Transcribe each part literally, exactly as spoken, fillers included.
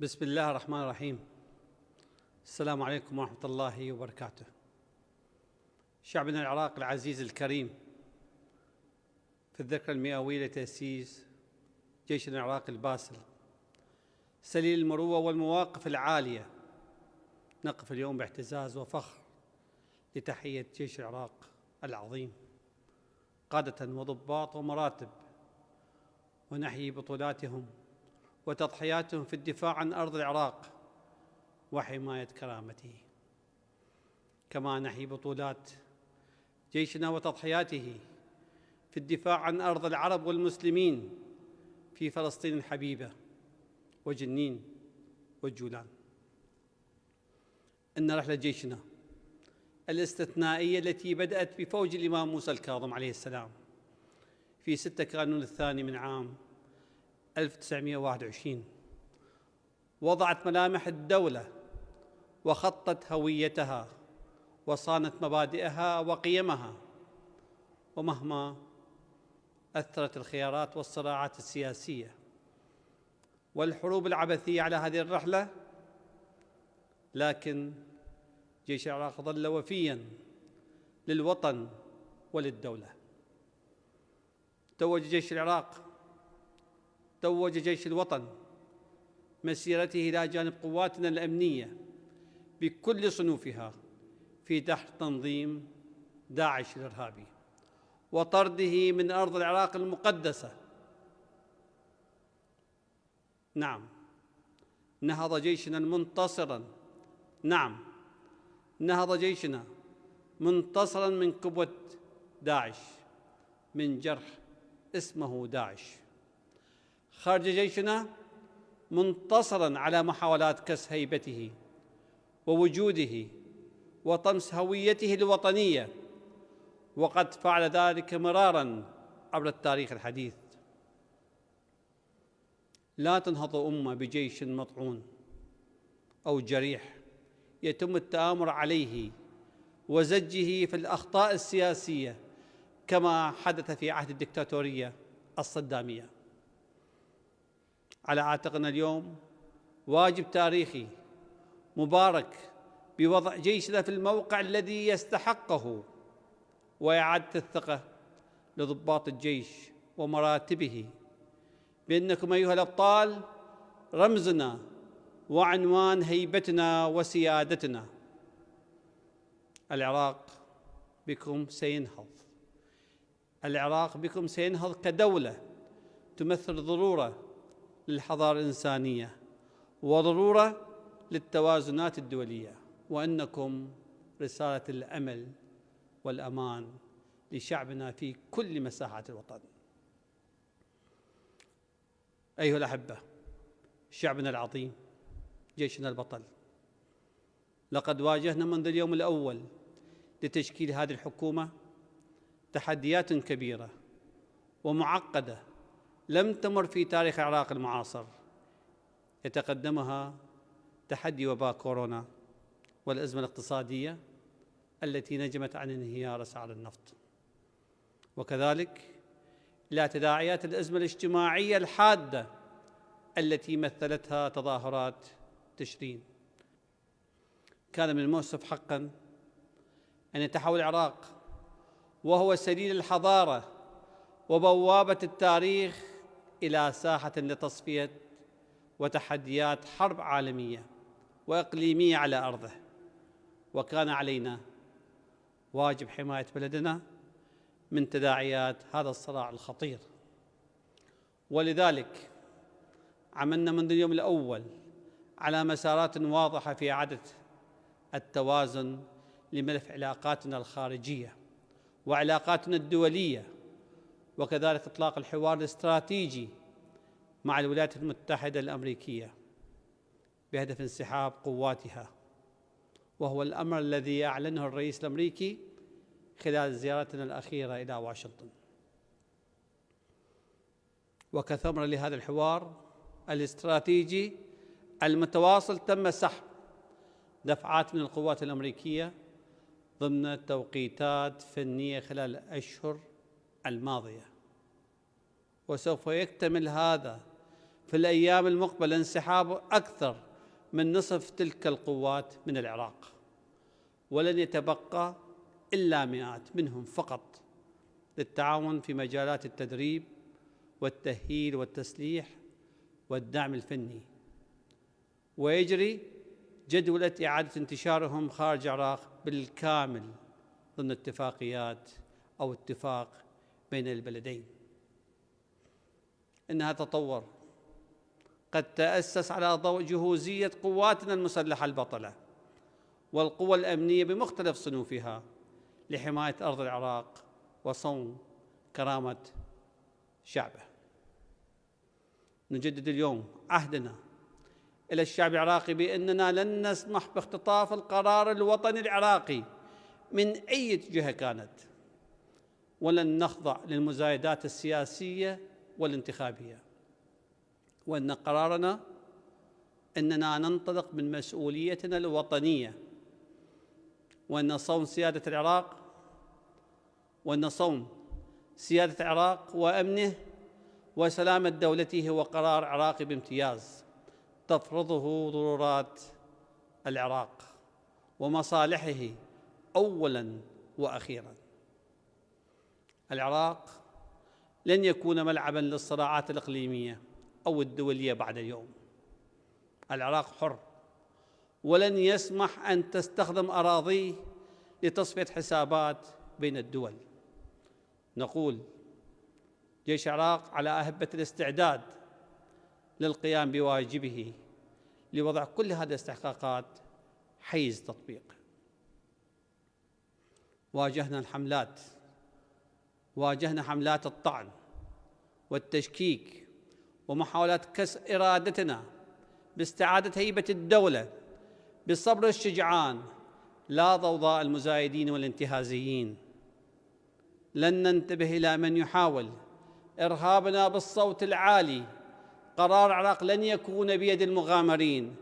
بسم الله الرحمن الرحيم. السلام عليكم ورحمة الله وبركاته. شعبنا العراقي العزيز الكريم، في الذكرى المئوية لتأسيس جيشنا العراقي الباسل سليل المروة والمواقف العالية، نقف اليوم باعتزاز وفخر لتحية جيش العراق العظيم، قادة وضباط ومراتب، ونحيي بطولاتهم وتضحياتهم في الدفاع عن أرض العراق وحماية كرامته، كما نحيي بطولات جيشنا وتضحياته في الدفاع عن أرض العرب والمسلمين في فلسطين الحبيبة وجنين وجولان. إن رحلة جيشنا الاستثنائية التي بدأت بفوج الإمام موسى الكاظم عليه السلام في ستة كانون الثاني من عام ألف وتسعمية وواحد وعشرين وضعت ملامح الدولة وخطت هويتها وصانت مبادئها وقيمها، ومهما أثرت الخيارات والصراعات السياسية والحروب العبثية على هذه الرحلة، لكن جيش العراق ظل وفيا للوطن وللدولة. توج جيش العراق، توج جيش الوطن مسيرته إلى جانب قواتنا الأمنية بكل صنوفها في دحر تنظيم داعش الإرهابي وطرده من أرض العراق المقدسة. نعم، نهض جيشنا منتصرا. نعم، نهض جيشنا منتصرا من كبوة داعش، من جرح اسمه داعش. خرج جيشنا منتصرا على محاولات كسر هيبته ووجوده وطمس هويته الوطنية، وقد فعل ذلك مرارا عبر التاريخ الحديث. لا تنهض أمة بجيش مطعون أو جريح يتم التآمر عليه وزجه في الأخطاء السياسية كما حدث في عهد الدكتاتورية الصدامية. على عاتقنا اليوم واجب تاريخي مبارك بوضع جيشنا في الموقع الذي يستحقه، وإعادة الثقة لضباط الجيش ومراتبه بأنكم أيها الأبطال رمزنا وعنوان هيبتنا وسيادتنا. العراق بكم سينهض. العراق بكم سينهض كدولة تمثل ضرورة للحضارة الإنسانية وضرورة للتوازنات الدولية، وأنكم رسالة الأمل والأمان لشعبنا في كل مساحات الوطن. أيها الأحبة، شعبنا العظيم، جيشنا البطل، لقد واجهنا منذ اليوم الأول لتشكيل هذه الحكومة تحديات كبيرة ومعقدة لم تمر في تاريخ العراق المعاصر، يتقدمها تحدي وباء كورونا والأزمة الاقتصادية التي نجمت عن انهيار أسعار النفط، وكذلك إلى تداعيات الأزمة الاجتماعية الحادة التي مثلتها تظاهرات تشرين. كان من المؤسف حقا أن يتحول العراق، وهو سليل الحضارة وبوابة التاريخ، إلى ساحة لتصفية وتحديات حرب عالمية وإقليمية على أرضه، وكان علينا واجب حماية بلدنا من تداعيات هذا الصراع الخطير. ولذلك عملنا منذ اليوم الأول على مسارات واضحة في إعادة التوازن لملف علاقاتنا الخارجية وعلاقاتنا الدولية، وكذلك إطلاق الحوار الاستراتيجي مع الولايات المتحدة الأمريكية بهدف انسحاب قواتها، وهو الأمر الذي أعلنه الرئيس الأمريكي خلال زيارتنا الأخيرة إلى واشنطن. وكثمرة لهذا الحوار الاستراتيجي المتواصل، تم سحب دفعات من القوات الأمريكية ضمن توقيتات فنية خلال الأشهر الماضية، وسوف يكتمل هذا في الأيام المقبلة انسحاب أكثر من نصف تلك القوات من العراق، ولن يتبقى إلا مئات منهم فقط للتعاون في مجالات التدريب والتأهيل والتسليح والدعم الفني، ويجري جدولة إعادة انتشارهم خارج العراق بالكامل ضمن اتفاقيات أو اتفاق بين البلدين. إنها تطور قد تأسس على ضوء جهوزية قواتنا المسلحة البطلة والقوى الأمنية بمختلف صنوفها لحماية أرض العراق وصون كرامة شعبه. نجدد اليوم عهدنا إلى الشعب العراقي بأننا لن نسمح باختطاف القرار الوطني العراقي من أي جهة كانت، ولن نخضع للمزايدات السياسية والانتخابية، وأن قرارنا أننا ننطلق من مسؤوليتنا الوطنية، وأن صون سيادة العراق، وأن صون سيادة العراق وأمنه وسلامة دولته هو قرار عراقي بامتياز تفرضه ضرورات العراق ومصالحه أولا وأخيرا. العراق لن يكون ملعبا للصراعات الإقليمية أو الدولية بعد اليوم. العراق حر، ولن يسمح أن تستخدم أراضيه لتصفية حسابات بين الدول. نقول: جيش العراق على أهبة الاستعداد للقيام بواجبه لوضع كل هذه الاستحقاقات حيز تطبيق. واجهنا الحملات، واجهنا حملات الطعن والتشكيك ومحاولات كسر إرادتنا باستعادة هيبة الدولة بصبر الشجعان، لا ضوضاء المزايدين والانتهازيين. لن ننتبه إلى من يحاول إرهابنا بالصوت العالي. قرار العراق لن يكون بيد المغامرين.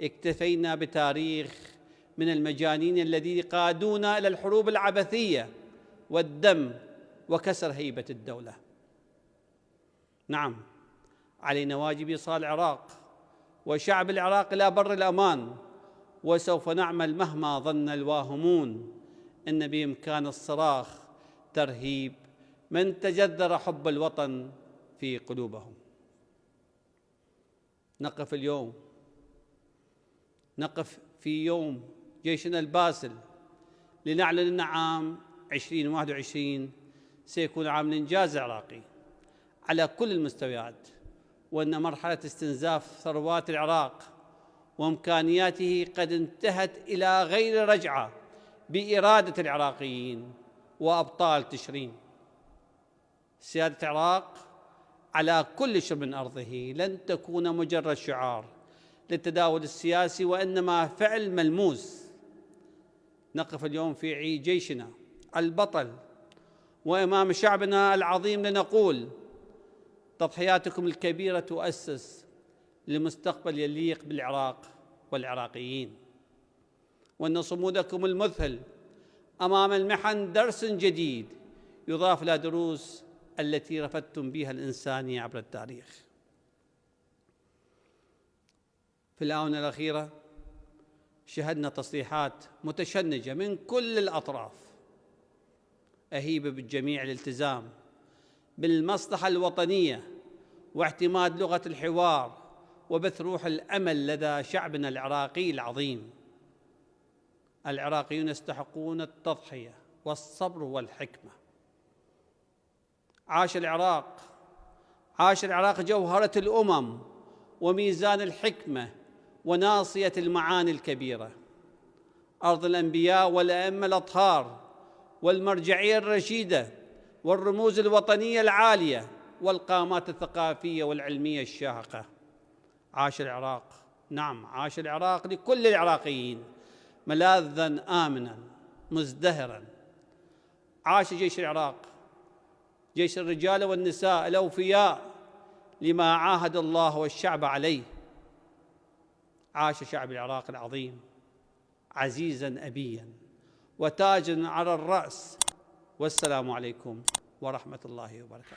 اكتفينا بتاريخ من المجانين الذين قادونا إلى الحروب العبثية والدم وكسر هيبة الدولة. نعم، علينا واجب إيصال العراق وشعب العراق إلى بر الأمان، وسوف نعمل مهما ظن الواهمون. إن بإمكان الصراخ ترهيب من تجذر حب الوطن في قلوبهم. نقف اليوم، نقف في يوم جيشنا الباسل لنعلن أن عام عشرين واحد وعشرين سيكون عام الإنجاز العراقي على كل المستويات، وأن مرحلة استنزاف ثروات العراق وإمكانياته قد انتهت إلى غير رجعة بإرادة العراقيين وأبطال تشرين. سيادة العراق على كل شبر من أرضه لن تكون مجرد شعار للتداول السياسي، وإنما فعل ملموس. نقف اليوم في عيد جيشنا البطل وأمام شعبنا العظيم لنقول: تضحياتكم الكبيرة تؤسس لمستقبل يليق بالعراق والعراقيين، وأن صمودكم المذهل أمام المحن درس جديد يضاف إلى دروس التي رفدتم بها الإنسانية عبر التاريخ. في الآونة الأخيرة شهدنا تصريحات متشنجة من كل الأطراف، أهيب بالجميع الالتزام بالمصلحة الوطنية واعتماد لغة الحوار وبث روح الأمل لدى شعبنا العراقي العظيم. العراقيون يستحقون التضحية والصبر والحكمة. عاش العراق، عاش العراق جوهرة الأمم وميزان الحكمة وناصية المعاني الكبيرة، أرض الأنبياء والأئمة الأطهار والمرجعية الرشيدة والرموز الوطنية العالية والقامات الثقافية والعلمية الشاهقة. عاش العراق، نعم، عاش العراق لكل العراقيين، ملاذا آمنا مزدهرا. عاش جيش العراق، جيش الرجال والنساء الأوفياء لما عاهد الله والشعب عليه. عاش شعب العراق العظيم عزيزا أبيا وتاجا على الرأس. والسلام عليكم ورحمة الله وبركاته.